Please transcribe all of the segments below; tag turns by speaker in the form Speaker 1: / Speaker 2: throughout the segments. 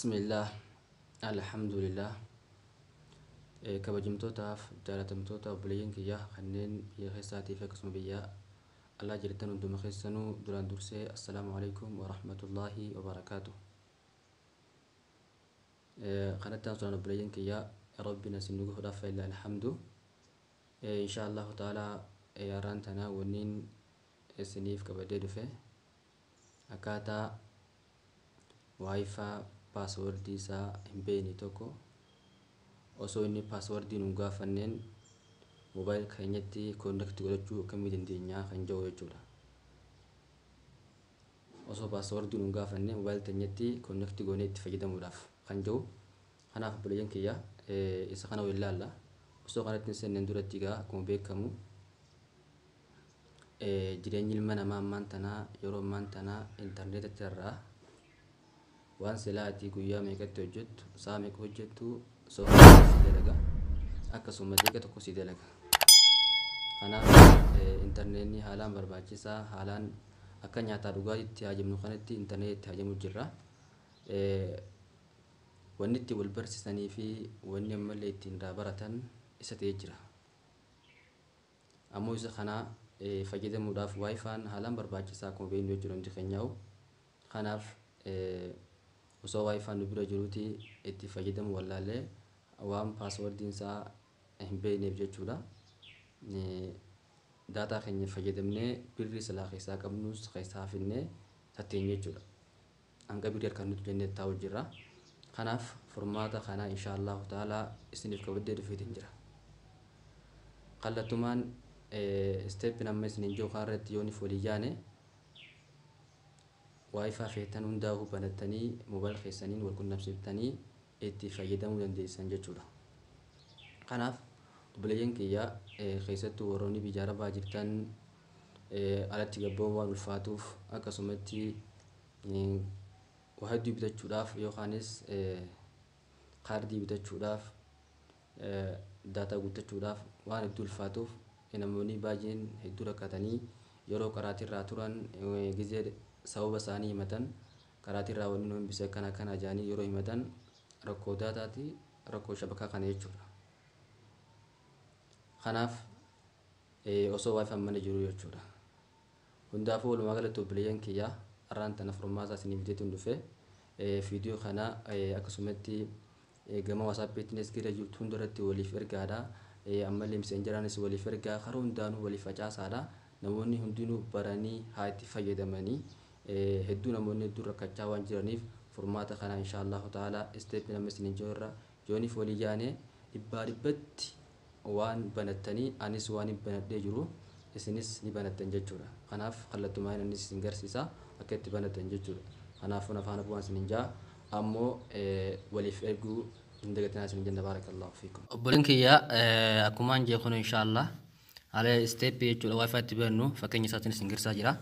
Speaker 1: Bismillah, alhamdulillah. Kabajamtootaaf jaalatamtoota obboleeyyan kiyya kanneen biyya keessaatii fi akkasuma biyya alaa jirtan hunduma keessanuu, duraan dursee assalaamu alaikum wa rahmatullaahi wa barakaatu. Kanatti aansuudhaan, obboleeyyan kiyya, Rabbiin asin nu gahuudhaaf fa alhamdu. Insha Allahu ta'ala, har'aan tana wanniin isiniif qabadee dhufe akkaataa WiFi passwordii isaa hin beekne tokko osoo inni passwordii nu gaafanneen mobile keenyatti connect godhachuu akkamii dandeenya kan jedhu jechuudha. Osoo passwordii nu gaafanne mobile keenyatti connect goonee itti fayyadamuudhaaf kan jedhu. Kanaaf obboleeyyan kiyya, isa kana waliin ilaalla. Osoo kanatti hin seenneen duratti egaa, akkuma beekamu jireenyi ilma namaa ammaan tanaa, yeroo ammaan tanaa intarneetatti irraa waan silaa ati guyyaa meeqatti hojjettu, sa'a meeqa hojjettu, soofii si dalaga, akkasuma daqiiqa tokko si dalaga. Kanaaf intarneetni haalaan barbaachisaa, haalaan akka nyaataa dhugaatiitti haajamnu kanatti intarneetitti haajamu jirra. Wanni itti wal barsiisanii fi wanni ammallee ittiin irraa baratan isa ta'ee jira. Ammoo isa kana fayyadamuudhaaf WiFi'n haalaan barbaachisaa akkuma beeknu jechuudha hundi keenyaa'u. Kanaaf osoo WiFi'n nu bira jiruuti itti fayyadamuu wallaallee waan passwordiin isaa hin beekneef jechuudha. Data keenya fayyadamnee birrii silaa keessaa qabnus keessaa finnee tatteenye jechuudha. Hanga birrii harkaan nuti jennee taa'u jirra. Kanaaf furmaata kana insha Allahu ta'ala isiniif qabadee dhufeetiin jira. Kallattumaan steppiin amma isiniin jiru kanarratti yoo walii yaane, WiFi feetan hundaa'uu banattanii mobile keessaniin wal qunnamsiiftanii itti fayyadamuu dandeessan jechuudha. Kanaaf obboleeyyan kiyya, keessattuu warroonni biyya arabaa jirtan, alatti gabba'uu waan ulfaatuuf, akkasumatti waa hedduu bitachuudhaaf yookaanis kaardii bitachuudhaaf, data guuttachuudhaaf waan hedduu ulfaatuuf, namoonni baay'een hedduu rakkatanii yeroo karaatirraa turan, gizee sababa isaanii himatan, karaatirraa wanni nu hambise akkana akkana jedhanii yeroo himatan, rakkoo dataati, rakkoo shabakaa kana jechuudha. Kanaaf osoo WiFi'n mana jiru jechuudha. Hundaafuu walumaa galatti, obboleeyyan kiyya, har'aan tana furmaata isiniif fideetiin dhufe. Viidiyoo kana akkasumatti gama WhatsAppiitiinis gara jirtu hundarratti waliif ergaadha. Ammallee Messengeraanis waliif ergaa, karaa hundaanuu waliif facaasaadha. Namoonni hundinuu baranii haa itti fayyadamanii. Hedduu namoonni hedduu rakkachaa waan jiraniif, furmaata kana insha Allahu ta'ala stepii nama isiniin jiru irra yooniif walii yaane, dhibbaa dhibbatti waan banattanii, anis waan banadhee jiru isinis ni banattan jechuudha. Kanaaf kallattumaan innis isin garsiisa akka itti banattan jechuudha. Kanaafuu afaan bu'aan isiniin jaa, ammoo waliif erguu hin dagatinaa isin jenna. Baarakallahu fiikum.
Speaker 2: Obboleen kiyya, akkumaan jee kun inshaallah haala stepii jechuudha WiFi itti bannu fakkeenya isaatiin isin garsiisaa jira.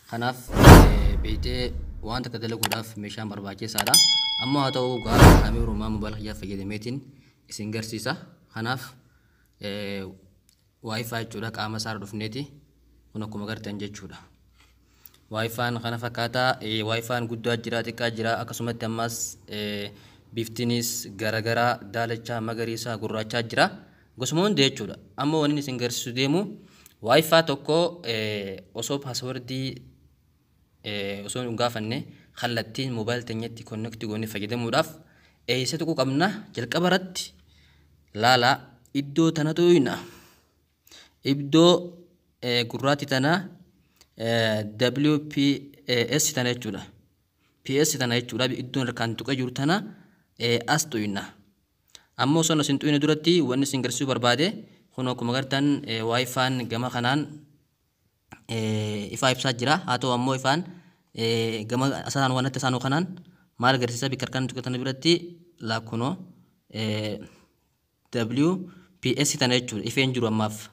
Speaker 2: Kanaaf beektee waan takka dalaguudhaaf meeshaan barbaachisaadha. Ammoo haa ta'u gaara kaameerumaa mobile kiyyaa fayyadameetiin isin garsiisa. Kanaaf WiFi jechuudha qaama isaarra dhufneeti kun akkuma gartan jechuudha. WiFi'n kana fakkaataa, WiFi'n guddaa jira, xiqqaa jira, akkasumatti ammas biftinis garagaraa, daalachaa, magariisa, gurraachaa jira. Gosuma hunda jechuudha. Amma wanni isin garsiisu deemu WiFi tokko osoo passwordii osoo hin gaafanne kallattiin mobile teenyatti connect goonee fayyadamuudhaaf eessa tuquu qabna? Jalqaba irratti laala, iddoo tanatu hina. Iddoo gurraatti tana, WPS tana jechuudha. PS tana jechuudha. Iddoon harkaan tuqee jiru tana as tuyna. Ammoo osoo isin tuyne duratti wanni isin garsiisuu barbaade kun akkuma agartan WiFi'n gama kanaan ifaa ibsaa jira. Haa ta'u ammoo ifaan gama asaan waan natti isaanuu kanaan maal agarsiisa? Bakka harkaan tuqe tana biratti laakkunoo WPS tana jechuudha. Ifeen jiru ammaaf.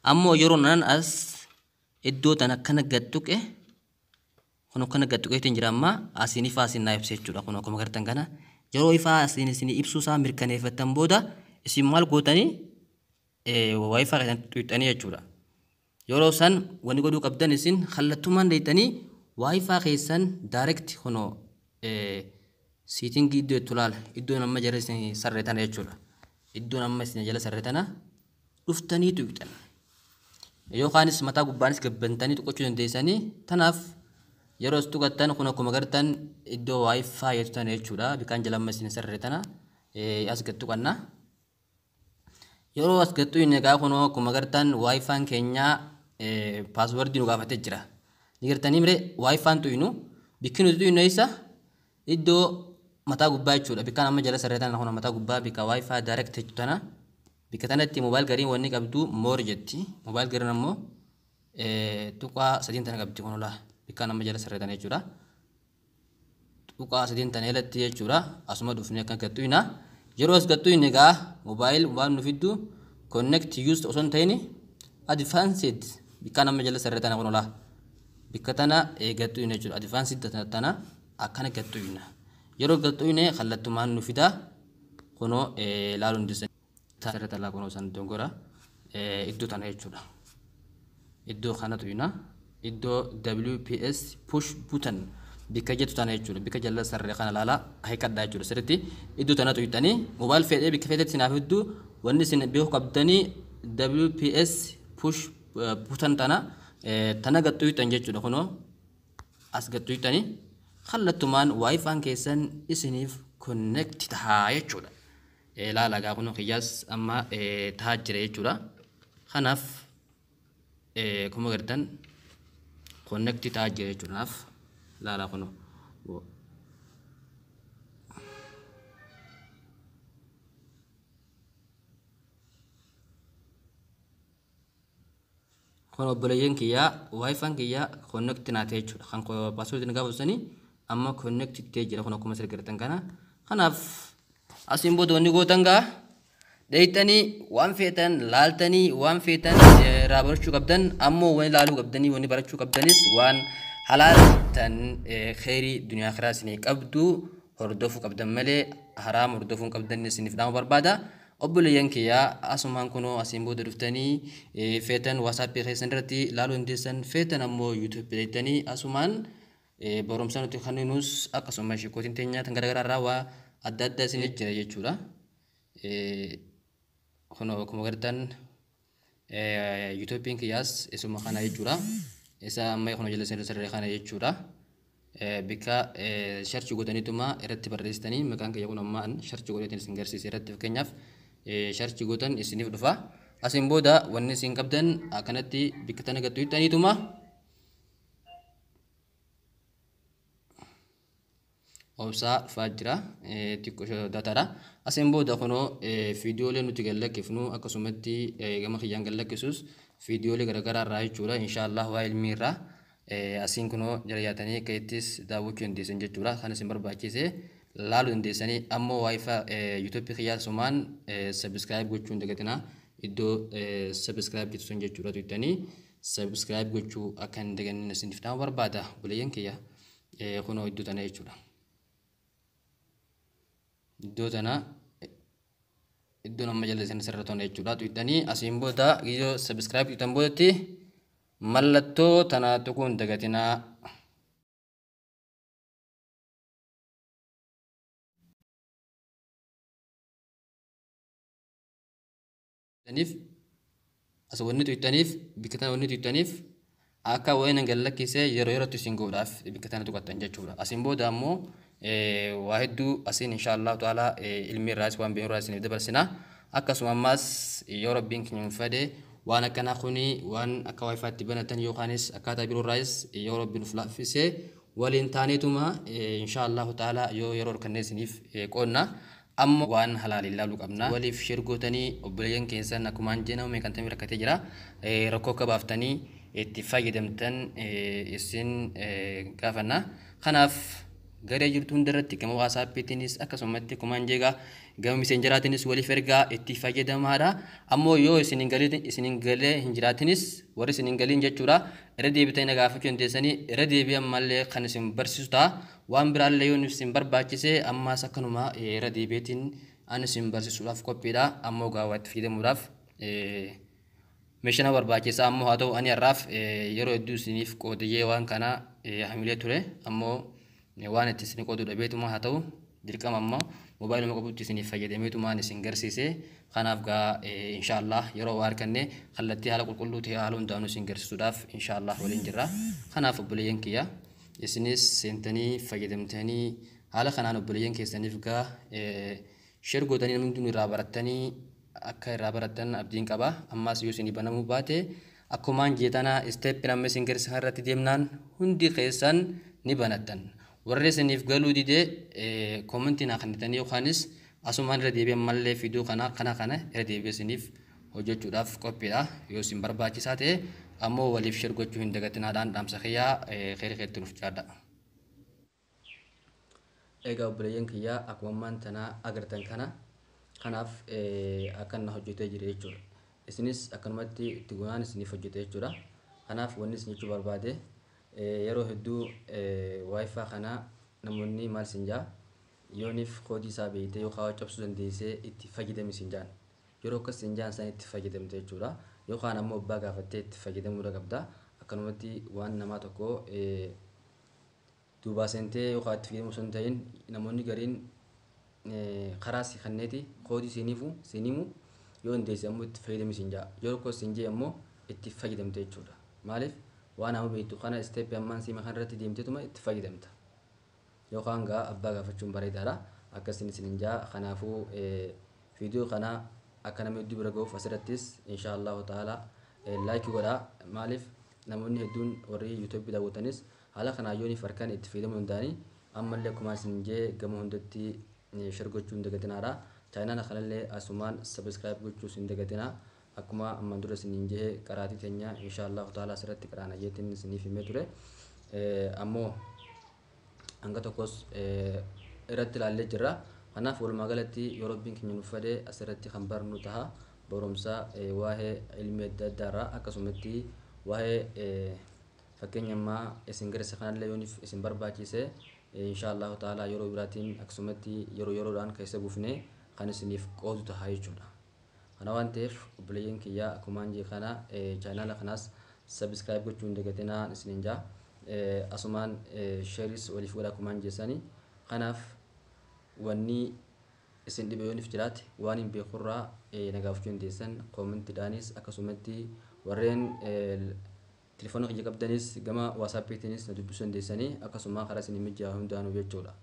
Speaker 2: Ammoo yeroo nan as iddoo tana akkana gad tuqe, kun akkana gad tuqeetiin jira, amma asiin ifaa asiin naa ibsa jechuudha. Kun akkuma agartan kana yeroo ifaa asiin isin ibsuu isaa mirkaneeffattan booda isin maal gootanii? WiFi keessan tuqxanii jechuudha. Yeroo san wanni godhuu qabdan, isin kallattumaan deeytanii WiFi keessan direct kunoo Setting iddoo itti ilaala. Iddoon amma jala isin sarree tana jechuudha. Iddoon amma isin jala sarree tana dhuftanii tuqxan. Yookaanis mataa gubbaanis gabbantanii tuqachuu dandeessanii. Tanaaf yeroo as tuqattan kun akkuma agartan iddoo WiFi jettu tana jechuudha. Bikkaan jala amma isin sarree tana as gad tuqanna. Yeroo as gad tuqne egaa kunoo akkuma agartan WiFiin keenya password nu gaafatee jira. Ni gartanii miree WiFiin tuqnu bikki nuti tuqnu eessa? Iddoo mataa gubbaa jechuudha. Bikkaan amma jala sarree tana kun mataa gubbaa bikka WiFi direct jechu tana. Bikka tanatti mobile gariin wanni qabdu more jetti. Mobile gariin ammoo tuqaa sadiin tana qabdi kun olaa. Bikkaan amma jala sarree tana jechuudha. Tuqaa sadiin tana jalatti jechuudha. Asuma dhufnee akka gad tuqna. Yeroo as gad tuqne egaa mobile waan nu fiddu connect used osoo hin ta'in advanced bikkaan amma jala sarree tana kun olaa. Bikka tana gad tuqne jechuudha. Advanced tana akkana gad tuqna. Yeroo gad tuqne kallattumaan nu fida. Kunoo ilaaluu hin sarree tana kunoo san dongora iddoo tana jechuudha. Iddoo kana tuqna. Iddoo WPS push button bikka jettu tana jechuudha. Bikka jala sarree kana ilaalaa hiikadhaa jechuudha. Sirriitti iddoo tana tuqxanii mobile fedhee bikka fedhetti sinaaf iddoo wanni isin beekuu qabdanii WPS push button tana gad tuqxan jechuudha. Kunoo as gad tuqxanii kallattumaan WiFiin keessan isiniif connect tahaa jechuudha. Ilaala egaa kunoo kiyyaas amma tahaa jira jechuudha. Kanaaf akkuma agartan connect tahaa jira jechuudha. Kanaaf ilaala kunoo. Kun obboleeyyan kiyyaa WiFiin kiyyaa connect naa ta'e jechuudha. Kan password na gaafatanii amma connect ta'ee jira kun akkuma asirra agartan kana. Kanaaf asiin booda wanni gootan gaa dheeyxanii waan feetan laaltanii waan feetan irraa barachuu qabdan ammoo wanni laaluu qabdanii wanni barachuu qabdanis waan halaal tan kheyrii duniyaa akiraa isinii qabdu hordofuu qabdan malee haraam hordofuu hin qabdan isiniif dhaamu barbaada. Obboleeyyan kiyyaa asumaan kunoo asiin booda dhuftanii feetan WhatsAppii keessan irratti ilaaluu dandeessan feetan ammoo YouTubeii dheeyxanii asumaan barumsa nuti kenninus akkasuma sheekootiin teenya tan garaagaraa irraa waa adda addaa isin jira jechuudha. Kunoo akkuma agartan YouTubeiin kiyyaas isuma kana jechuudha. Isa amma kunoo jala sirrii kana jechuudha. Bikka search gootaniituma irratti barreessitanii maqaan kiyya kun amma search godheetiin isin garsiise irratti fakkeenyaaf search gootan isiniif dhufa. Asiin booda wanni isin qabdan akkanatti bikka tana gad tuqxaniituma obsaa dhufaa jira. Xiqqoo dataadha. Asiin booda kunoo viidiyoolee nuti gad lakkifnu akkasumatti gama kiyyaan gad lakkisus viidiyoolee garaagaraa irraa jechuudha. Inshaallah waa ilmii irraa asiin kunoo jala yaatanii akka ittis daawwachuu dandeessan jechuudha. Kan isin barbaachise laaluu dandeessanii ammoo WiFi YouTubeii kiyyaa asumaan subscribe gochuu hin dagatinaa. Iddoo subscribe jettu sun jechuudha tuqxanii subscribe gochuu akka hin daganne isiniif dhaamu barbaada. Obboleeyyan kiyya kunoo iddoo tana jechuudha. Iddoo tana iddoon amma jala isin sirra tona jechuudha. Tuqxanii asiin booda yoo subscribe tuqxan boodatti mallattoo tana tuquu hin dagatinaa. As wanni tuqxaniif bikka tana wanni tuqxaniif akka waan hin lakkisee yeroo yerootti isin godhaaf bikka tana tuqattan jechuudha. Asiin booda ammoo waa hedduu asiin inshaallahu ta'ala ilmi irraas waan beeknu irraa isiniif dabarsina. Akkasuma ammas yoo rabbiin keenya hin fedhe waan akkanaa kuni waan akka WiFitti banatan yookaanis akkaataa biroo irraas yoo rabbiin nuuf laaffise waliin taaneetuma inshaallahu ta'ala yoo yeroo harkannee isiniif qoonna. Amma waan halaal ilaaluu qabna. Waliif share gootanii obboleeyyan keessan akkumaan jenna meeqantamii rakkatee jira. Rakkoo akka baaftanii itti fayyadamtan isin gaafanna. Kanaaf garee jirtu hundarratti gama WhatsAppiitiinis akkasumatti akkumaan jeegaa gama Messengeraatiinis waliif ergaa itti fayyadamaadha. Ammoo yoo isin hin galee hin jiraatinis warri isin hin galiin jechuudha. Irra deebitanii na gaafachuu dandeessanii irra deebi'an ammallee kan isin barsiisu ta'a. Waan biraallee yoo isin barbaachise ammaas akkanuma irra deebi'eetiin ani isin barsiisuudhaaf qophiidha. Ammoo gaawwaa itti fayyadamuudhaaf meeshaa na barbaachisa. Ammoo haa ta'u ani har'aaf yeroo hedduu isiniif qoodiyyee waan kana hamilee ture. Ammoo waan itti isin qooduu dhabeetuma haa ta'u Dirqama ammoo moobaayiluma qabutti isiniif fayyadameetumaan isin garsiise. Kanaaf gaa inshaallah yeroo waa arganne kallattii haala qulqulluu ta'e haala hundaanuu isin garsiisuudhaaf inshaallah waliin jirra. Kanaaf obboleeyyan kiyya, isinis seentanii fayyadamtanii haala kanaan obboleeyyan keessaniif gaa share gootanii namni hundinuu irraa barattanii akka irraa barattan abdiin qaba. Ammas yoo isinii banamuu baate akkumaan jeetana isteeppiin amma isin garsiisan irratti deemnaan hundi keessan ni banattan. Warri isiniif galuu dide koomentii naa kennitanii yookaanis asumaan irra deebi'ee ammallee fiduu kana kana kana irra deebi'ee isiniif hojjechuudhaaf qophiidha. Yoo isin barbaachisaa ta'e ammoo waliif share gochuu hin dagatinaadhaan dhaamsa kiyyaa kheyri keetti nuuf jiraadha.
Speaker 1: Egaa obboleeyyan kiyyaa, akkuma ammaan tana agartan kana, kanaaf akkan na hojjetee jira jechuudha. Isinis akkanumatti itti gonaan isiniif hojjete jechuudha. Kanaaf wanni isin jechuu barbaade, yeroo hedduu WiFi kana namoonni maal isin jaa, yooniif koodii isaa beektee yookaan cabsuu dandeessee itti fayyadami isin jaan. Yeroo akkas isin jaan san itti fayyadamte jechuudha. Yookaan ammoo abbaa gaafattee itti fayyadamuu qabda. Akkanumatti waan namaa tokko duubaa seentee yookaan itti fayyadamuu osoo hin ta'in, namoonni gariin karaa si kanneeti koodii siiniifu siiniimu, yoo dandeesse ammoo itti fayyadami isin jaa. Yeroo akkas isin jee ammoo itti fayyadamte jechuudha. Maaliif waan nama beektu kana isteeppii ammaan siima kana irratti deemteetuma itti fayyadamta. Yookaan gaa abbaa gaafachuun bareedaadha. Akkasiin isin jaa. Kanaafuu viidiyoo kana akka nama hedduu bira ga'uuf asirrattis insha Allahu ta'ala like godhaa. Maaliif namoonni hedduun warri yuutuubii daawwatanis haala kanaan yooniif harkaan itti fayyadamuu danda'anii, ammallee akkuma isin jee gama hundatti share gochuu hin dagatinaadha. Chaayinaala kanallee asumaan subscribe gochuu hin dagatinaa. Akkuma ammaan dura isiniin jee qaraatii teenya insha Allahu ta'ala asirratti qaraana jeetiin isiniif himee ture. Ammoo hanga tokkos irratti ilaallee jirra. Kanaaf walumaa galatti yoo Rabbiin keenya nuuf fedhe asirratti kan barnu taha barumsa waa'ee ilmi adda addaarraa, akkasumatti waa'ee fakkeenya ammaa isin garsiise kanallee yooniif isin barbaachise insha Allahu ta'ala yeroo biraatiin akkasumatti yeroo yeroodhaan keessa buufnee kan isiniif qoodu taha jechuudha. Kana waan ta'eef obboleeyyan kiyyaa, akkumaan jee kana chaanaala kanaas subscribe gochuu hin dagatinaa isiniin jaa. Asumaan shareis waliif godhaa akkumaan jeessanii. Kanaaf wanni isin dhibe yooniif jiraate waan hin beekurraa na gaafachuu dandeessan koomentiidhaanis, akkasumatti warreen telefoona kiyya qabdanis gama waasaappiitiinis na dubbisuu dandeessanii, akkasuma karaa isin mijaa'u hundaanuu jechuudha.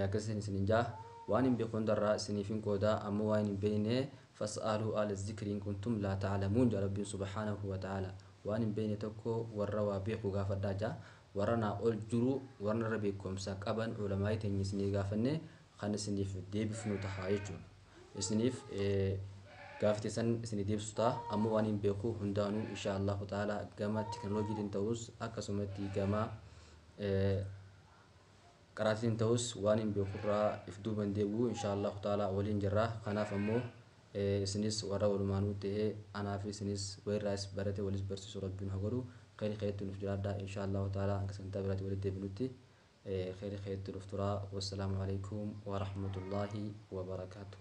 Speaker 1: Akkasiin isinin jaa, waan hin beeku hundarraa isiniif hin qoodaa, ammoo waan hin beekne fas'aaluu ahla zikri in kuntum laa ta'lamuun jaa Rabbiin subhaanahu wa ta'ala. Waan hin beekne tokko warra waa beeku gaafadhaa jaa. Warra naa ol jiru, warra irra beekumsa qaban, ulamaa'ii teenya isinii gaafanne kan isiniif deebifnu taha jechuudha. Isiniif gaafate san isinii deebisu ta'a. Ammoo waan hin beeku hundaanuu insha Allahu ta'ala gama teknooloojiitiin ta'us, akkasumatti gama qaraatiin ta'us waan hin beekurraa if duuban deebi'u insha Allahu ta'ala waliin jirra. Kanaaf ammoo isinis warra walumaanuu ta'ee anaa fi isinis walirraas barate walis barsiisu Rabbiin haa godhu. Khayri khayritti nuuf jiraadha. Insha Allahu ta'ala hanga sagantaa biraatti walitti deebinutti khayri khayritti nuuf tura. Wassalaamu alaikum warahmatullaahi wabarakaatu.